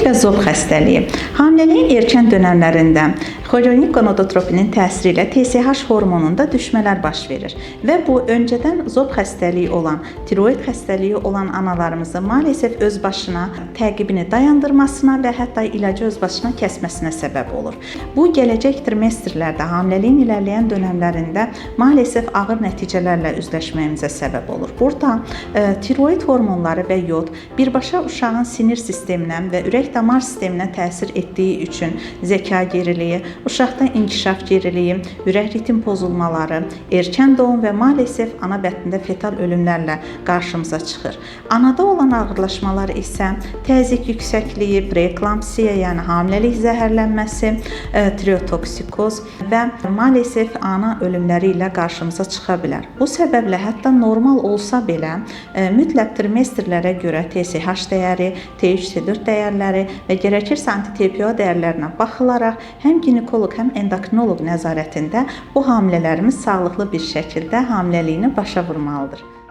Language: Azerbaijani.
Tiroid və zob xəstəliyi. Hamiləliyin erkən dönəmlərində xorionik gonadotropinin təsiri ilə TSH hormonunda düşmələr baş verir və bu öncədən zob xəstəliyi olan, tiroid xəstəliyi olan analarımızı maalesef öz başına təqibini dayandırmasına və hətta ilacı öz başına kəsməsinə səbəb olur. Bu gələcək trimestrlərdə, hamiləliyin irəliləyən dönəmlərində maalesef ağır nəticələrlə üzləşməyimizə səbəb olur. Burada tiroid hormonları və yod birbaşa uşağın sinir sisteminə və ürək-damar sisteminə təsir etdiyi üçün zəka geriliyi, uşaqda inkişaf geriliyi, ürək ritm pozulmaları, erkən doğum və maalesef ana bətnində fetal ölümlərlə qarşımıza çıxır. Anada olan ağırlaşmalar isə təzyiq yüksəkliyi, preeklampsiya, yəni hamiləlik zəhərlənməsi, tireotoksikoz və maalesef ana ölümləri ilə qarşımıza çıxa bilər. Bu səbəblə hətta normal olsa belə mütləq trimestrlərə görə TSH dəyəri, T3, T4 dəyərləri və gərəkirsə anti-TPO dəyərlərinə baxılaraq həm ginekoloq, həm endokrinoloq nəzarətində bu hamilələrimiz sağlıqlı bir şəkildə hamiləliyini başa vurmalıdır.